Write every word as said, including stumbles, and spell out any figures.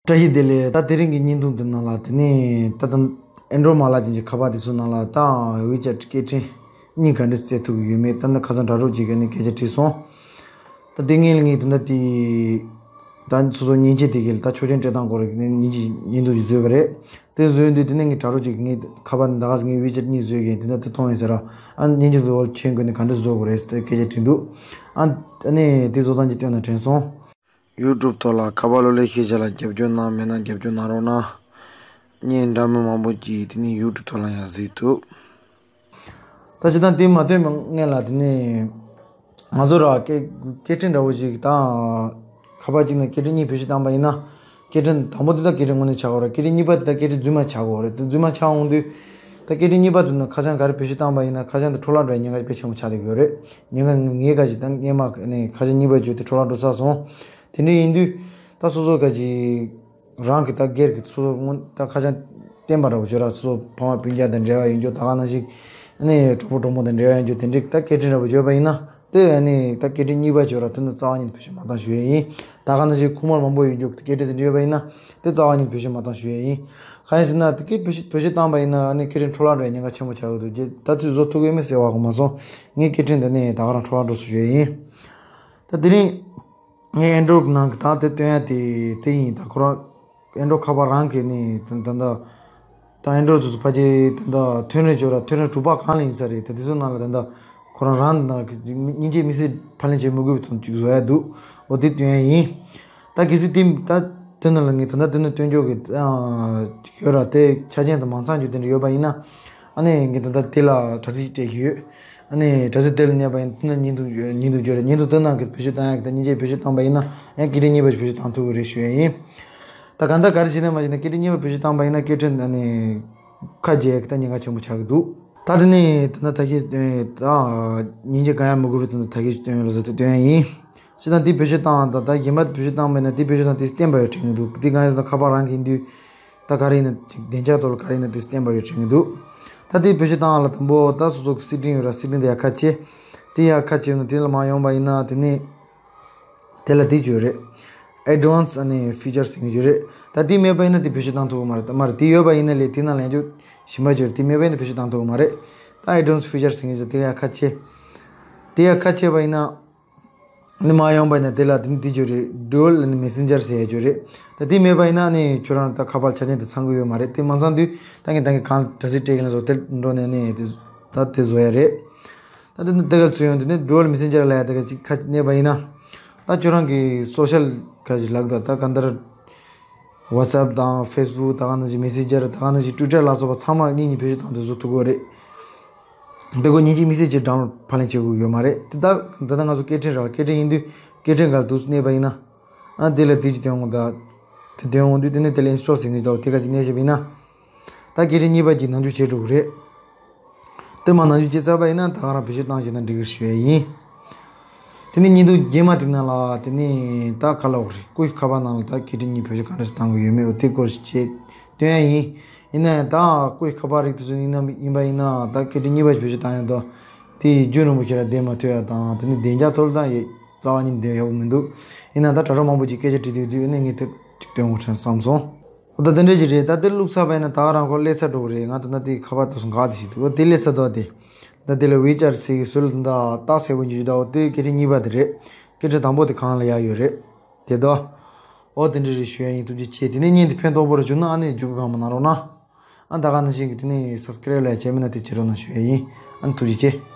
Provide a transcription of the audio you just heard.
བཀྲ་ཤིས་བདེ་ལེགས། ད་དེ་རིང་གི་བརྙན་ཐུང་འདི་ནང་ལ་དེ་ནས་ད་ལྟ་ཨེན་ཌོ་རོཌ་མ་ལག་ཅན་གྱི་ཁ་པར་དེ་ཚོ་ནང་ལ་ད་ཝི་ཅེཊ་སྐད་འཕྲིན་གཉིས་ག་འདྲ་བཙལ་ཐུབ་ཀྱི་ཡོད་མེད། ད་ནི་ཁ་སང་དྲ་གྲོགས་ཅིག་གིས་ནི་སྐད་ཆ་དྲིས་སོང་། ད་དེ་ངས་ངས་དེ་འདྲ་དེ་ད་སོ་སོ་མཉེན་ཆས་དེ་གས་ལ་ད་ཆོག་མཆན་སྤྲད་སྟངས་སྐོར་གྱི་ནི་བརྙན་ཐུང་ཅིག་བཟོས་པ་རེད། དེ་བཟོས་དུས་དེ་ནས་ངས་དྲ་གྲོགས་ཅིག་གིས་ངའི་ཁ་པར་འདི་ག་ངས་ཝི་ཅེཊ་གཉིས་བཟོས་གས་དེ་འདྲ་དེ་མཐོང་ཡིན་ཟེར་ར། ཨ་མཉེན་ཆས་བཟོ་བར་མཁྱེན་དགོས་ནི་ག་འདྲ་བཟོ་དགོས་རེད་ཟེར་སྐད་ཆ་དྲིས་འདུག་ཨ་ནི་དེ་བཟོ་སྟངས་ཅིག་སྟོན་ན་དྲན་སོང་། ཡུ་ཊུབ་ཐོག་ལ་ཁ་པར་གློག་ཀླད་ཤེས་བྱ་ལ་རྒྱབ་སྐྱོར་གནང་མེད་ན་རྒྱབ་སྐྱོར་གནང་རོགས་གནང་། བརྙན་འདྲ་མིན་མང་པོ་ཅིག་དེ་ནས་ཡུ་ཊུབ་ཐོག་ལ་ཡང་གཟིགས་ཐུབ། ད་སྤྱིར་བཏང་དེ་མ་སྟོན་པའི་སྔོན་ལ་དེ་ནས་ང་ཚོ་ར་སྐད་སྐད་འཕྲིན་འདྲ་བོ་ཞིག་དང་། ཁ་པར་གཅིག་ནས་སྐད་འཕྲིན་གཉིས་བེད་སྤྱོད་བཏང་པ་ཡིན་ན། སྐད་འཕྲིན་དང་པོ་དེ་ད་སྐད་འཕྲིན་དངོས་གནས་ཆགས་ཀྱི་ཡོད་རེད། སྐད་འཕྲིན་གཉིས་པ་དེ་ད་སྐད་འཕྲིན་རྫུན་མ་ཆགས་ཀྱི་ཡོད་རེད། དེ་རྫུན་མ་ཆགས་འོང་དུས། ད་སྐད་འཕྲིན་གཉིས་པ་དེ་ནས་ཁ་བྱང་ག་རེ་བེད་སྤྱོད་བཏང་པ་ཡིན་ན་ཁ་བྱང་དེ་འཕྲོ་བརླག་འགྲོ་ཡའི་ཉེན་ཁ་དཔེ་ཆེན་པོ་ཆགས་བསྡད་ཀྱི་ཡོད་རེད། ཉེན་ཁ་ངས་ག་ཅིག་ད་སྔས་མ་ནས་ཁ་བྱང་གཉིས་པ་བརྗོད་དེ་འཕྲོ་བརླག་འགྲོ་ཚར་སོང་། དེ་འདྲ་ཡིན་དུས། ད་སོ་སོ་ག་ཅིག་རང་གི་ད་སྒེར་གྱི་སོ་སོ་སྔོན་ད་ཁ་བྱང་བསྟན་པ་འདྲ་བོ་བརྗོད་ར། སོ་སོ་ཕ་མ་སྤུན་ཀྱག་དང་འབྲེལ་བ་ཡོད་རྒྱུ་ད་ག་ནང་བཞིན། ཨ་ནི་གྲོགས་པོ་གྲོགས་མོ་དང་འབྲེལ་བ་ཡོད་རྒྱུ་དེ་འདྲའི་ད་སྐད་འཕྲིན་འདྲ་བོ་བརྗོད་པ་ཡིན་ན། དེ་ཨ་ནི་ད་སྐད་འཕྲིན་གཉིས་པ་བརྗོད་ར་དེ་ནི་རྩ་བ་ཉིད་བེད་སྤྱོད་མ་བཏང་ཞུ་ཡས་ཡིན། ད་ག་ནང་བཞིན་ཁུག་མ་མང་པོ་ཡོད་རྒྱུ་སྐད་འཕྲིན་དེ་འདྲ་ཡོད་པ་ཡིན་ན། དེ་རྩ་བ་ཉིད་བེད་སྤྱོད་མ་བཏང་ཞུ་ཡས་ཡིན། གང་ཡིན་ཟེར་ན་དེ་སྐད་བེད་སྤྱོད་བེད་སྤྱོད་བཏང་པ་ཡིན་ན་ཨ་ནི་སྐད་འཕྲིན་འཕྲོ་བརླག་འགྲོ་ཡའི་ཉེན་ཁ་ཆེན་པོ་ཆགས་ཀྱི་འདུག་ད་དུས་བཟོ་ཐུབ་ཀྱི་མེད་ཟེར་བ་གོ་མ་སོང་། ངའི་སྐད་འཕྲིན་འདི་ནི་ད་ག་རང་འཕྲོ་བརླག་འགྲོ་སོང་ཞུ་ཡས་ཡིན། ད་དེ་རིང་། ངས་ཨེན་ཌོ་རོཌ་ནང་གི་ད་དེ་སྟོན་ཡ་དེ་དེ་ཡིན། ད་ཁོ་རང་ཨེན་ཌོ་རོཌ་ཁ་པར་རང་གི་ནི་ད་ད་ད་ད་ཨེན་ཌོ་རོཌ་དེ་ཚོ་ཕལ་ཆེར་ད་ད་ཐོན་རེ་འབྱོར་ར་ཐོན་རེ་གྲུབ་པ་གང་ལ་ཡིན་ས་རེད། ད་དེ་ཚོ་ནང་ལ་ད་ད་ཁོ་རང་རང་ནང་གི་མཉེན་ཆས་དམིགས་བསལ་ཕབ་ལེན་བྱེད་མི་དགོས་པའི་ཐོག་ཅིག་བཟོ་ཡ་འདུག་འོ་དེ་སྟོན་ཡ་ཡིན། ད་གལ་སྲིད་དེ་ད་དེ་ནང་ལ་ངས་ད་ད་དེ་ནི་སྟོན་ཆོག་གི་ཡོད་ར། དེ་ཆ་རྐྱེན་དང་མང་ཚང་རྒྱུ་དེ་འདྲ་ཡོད་པ་ཡིན་ན། ཨ་ནི་ངས་ད་ལྟ་དེ་ལ་དྲ་ཚིགས་སྤྲད་ཀྱི་ཡོད། ཨ་ནི་དྲ་ཚིགས་དེ་ལ་གནས་པ་ཡིན་ན་བརྙན་ཐུང་བརྙན་ཐུང་བརྗོད་རེད། བརྙན་ཐུང་དེ་ནང་གི་བེད་སྤྱོད་བཏང་ཡག་གི་ད་མཉེན་ཆས་བེད་སྤྱོད་བཏང་པ་ཡིན་ན་ཡང་སྐད་འཕྲིན་གཉིས་པ་ཞིག་བེད་སྤྱོད་བཏང་ཐུབ་ཀྱི་རེད་ཞུ་ཡ་ཡིན། ད་གང་ལྟར་ག་རེ་བྱས་ན་མ་བྱས་ན་སྐད་འཕྲིན་གཉིས་པ་བེད་སྤྱོད་བཏང་པ་ཡིན་ན་སྐད་འཕྲིན་ཨ་ནི་ཁ་འབྱེད་ཡག་གི་ད་ཉེན་ཁ་ཆེན་པོ་ཆགས་ཀྱི་འདུག་ད་དེ་ནས་ད་ལྟ་ད་གིན་ད་མཉེན་ཆས་གང་ཡང་མི་དགོས་པའི་ད་ལྟ་ད་གིན་སྟོན་ཡོད་ལ་ཟེར་ཏེ་སྟོན་ཡ་ཡིན། སྤྱིར་བཏང་དེ་བེད་སྤྱོད་བཏང་ད་ད་གཞན་པ་བེད་སྤྱོད་བཏང་པ་ཡིན་ན་དེ་བེད་སྤྱོད་བཏང་དེ་བསྟན་པ་ཡོད་དྲན་གྱི་འདུག་དེ་གང་ཡིན་ཟེར་ན་ཁ་པར་རང་གི་ཡིན་དུས། ད་ག་རེ་ཡིན་ན་བདེ་འཇགས་ཐོག་ལ་ག་རེ་ཡིན་ན་དེ་བསྟན་པ་ཡོད་དྲན་གྱི་འདུག་ད་དེ་བེད་སྤྱོད་བཏང་ལ་དང་པོ་ད་སོ་སོ་གི་སེ་ཊིང་ཡོད་ར། སེ་ཊིང་དེ་ཡར་ཁ་ཕྱེ། དེ་ཡར་ཁ་ཕྱེ་ན་དེ་ལ་མར་ཡོང་པ་ཡིན་ན་དེ་ནས་དེ་ལ་དེ་བརྗོད་རེད། Advanced ཨ་ནི་Features ཟེར་གྱི་བརྗོད་རེད། ད་དེ་མེད་པ་ཡིན་ན་དེ་བེད་སྤྱོད་བཏང་ཐུབ་ཀྱི་མ་རེད། ད་མ་རེད་དེ་ཡོད་པ་ཡིན་ན་ལས་དེ་ནང་ལ་ཡང་ཅུ་ཞིམ་པ་བརྗོད་རེད། དེ་མེད་པ་ཡིན་ན་བེད་སྤྱོད་བཏང་ཐུབ་ཀྱི་མ་རེད། ད་Advanced Features ཟེར་གྱི་བརྗོད་དེ་ཡར་ཁ་ཕྱེ། དེ་ཡར་ཁ་ཕྱེ་བ་ཡིན་ན། ནི་མ་ཡོང་པ་ཡིན་ན་དེ་ལ་དེ་ནི་དེ་བརྗོད་རེད། Dual ནི་Messenger ཟེར་ཡ་བརྗོད་རེད། ད་དེ་མེད་པ་ཡིན་ན་ནི་ཁྱོད་རང་ད་ཁ་པར་ཆ་རྐྱེན་དེ་ཚང་གི་ཡོད་མ་རེད། དེ་མ་ཚང་དུས་ད་ངས་ད་ངས་གང་དྲ་ཚིགས་སྤྲད་ཀྱི་ན་བཟོ་དེ་འགྲོ་ནས་ནི་དེ་ད་དེ་བཟོ་ཡ་རེད། ད་དེ་ནི་དེ་ག་ཚུར་ཡོང་དུས་ནི་Dual Messenger ལ་ཡ་དེ་ག་ཅིག་ཁ་གནས་པ་ཡིན་ན། ད་ཁྱོད་རང་གི་སོ་ཤལ་ག་ཅིག་ལག་ད་ད་ག་འདར། WhatsApp དང་Facebook ད་ག་ནང་བཞིན་Messenger ད་ག་ནང་བཞིན་Twitter ལ་སོགས་པ་ཚང་མ་གཉིས་གཉིས་བེད་སྤྱོད་བཏང་དུས་བཟོ་ཐུབ་ཀྱི་ཡོད་རེད། འདི་གོ་ཉིན་གཅིག་མི་ཚེ་གཅིག་download ཕབ་ལེན་བྱེད་དགོས་ཡོད་མ་རེད། དེ་ད་འདི་ད་ང་ཚོ་སྐད་འཕྲིན་ར་སྐད་འཕྲིན་ཡིན་དུས་སྐད་འཕྲིན་སྒང་ལ་འདུག་སེ་གནས་པ་ཡིན་ན། ཨ་དེ་ལ་དེ་གཅིག་སྟོན་འོང་ད། དེ་སྟོན་འོང་དུས་དེ་ནས་དེ་ལ་install ཟེར་མཁན་ཅིག་འདུག་དེ་ག་ཅིག་གནས་བྱས་པ་ཡིན་ན། ད་སྐད་འཕྲིན་གཉིས་པ་གཅིག་ནང་འཇུག་བྱེད་འགྲོ་གི་རེད། དེ་མ་ནང་བཞིན་བྱས་ཚར་བ་ཡིན་ན་ད་ག་རང་བེད་སྤྱོད་བཏང་བྱས་ན་འགྲིག་གི་རེད་ཞུ་ཡ་ཡིན། དེ་ནས་བརྙན་ཐུང་རྗེས་མ་དེ་ནང་ལ་དེ་ནས་ད་ག་ལབ་དགོས་རེད། སྐུ་ཡི་ཁ་པར་ནང་ལ་ད་སྐད་འཕྲིན་གཉིས་བེད་སྤྱོད་ག་འདྲ་ཞིག་བཏང་དགོས་ཡོད་མེད་འོ་དེ་སྐོར་ཞིག་བྱས་སྟོན་ཡ་ཡིན། ཡིན་ན་ཡང་ད་སྐུ་ཡི་ཁ་པར་རིགས་དེ་ཚོ་ཡིན་ན་ཡིན་པ་ཡིན་ན་ད་སྐད་འཕྲིན་གཉིས་པ་བེད་སྤྱོད་བཏང་ཡ་ད་དེ་རྒྱུན་རིང་པོ་ཞིག་ལ་བསྡད་མ་ཐུབ་ཡ་དང་དེ་ནས་བདེ་འཇགས་ཐོག་ལ་ད་ཡ་རྩ་བ་ཉིད་བསྡད་ཡག་པོ་མི་འདུག་ཡིན་ན་ད་དྲ་གྲོགས་མང་པོ་ཅིག་སྐད་ཆ་དྲིས་དུས་དུས་ཨ་ནི་ངས་དེ་ཅིག་སྟོན་དགོས་དྲན་བསམ་སོང་། ད་དེ་འདྲ་ཞིག་རེད། ད་དེ་བླུགས་ཚར་བ་ཡིན་ན་ད་ག་རང་ཁོ་སླེབས་ཚར་འགྲོ་གི་རེད། ང་ད་ལྟ་དེའི་ཁ་པར་དེ་ཚོ་འགག་དེ་ཞིག་འདུག་འོ་དེ་སླེབས་ཚར་འདུག་དེ། ད་དེ་ལ་ཝི་ཅེཊ་ཟེར་གི་ཟུར་ལ་ད་རྟགས་གསལ་པོ་འཇུ་ད་འོ་དེ་སྐད་འཕྲིན་གཉིས་པ་དེ་རེད། སྐད་འཕྲིན་དང་པོ་དེ་གང་ལ་ཡར་ཡོད་རེད། དེ་ད། འོ་དེ་འདྲ་རེད་ཞུ་ཡ་ཡིན། ཐུགས་རྗེ་ཆེ། དེ་ནས་བརྙན་དེ་ཕན་ཐོགས་པོ་རེ་བྱུང་ན་ཨ་ནི་རྒྱུགས་གང་མ་གནང་རོགས་གནང་། ཨ་ད་ག་ནང་བཞིན་གི་དེ་ནས་subscribe ལ་བྱས་མིན་ན་དེ་བྱེད་རོགས་གནང་ཞུ་ཡ་ཡིན། ཨ་ནི་ཐུགས་རྗེ་ཆེ།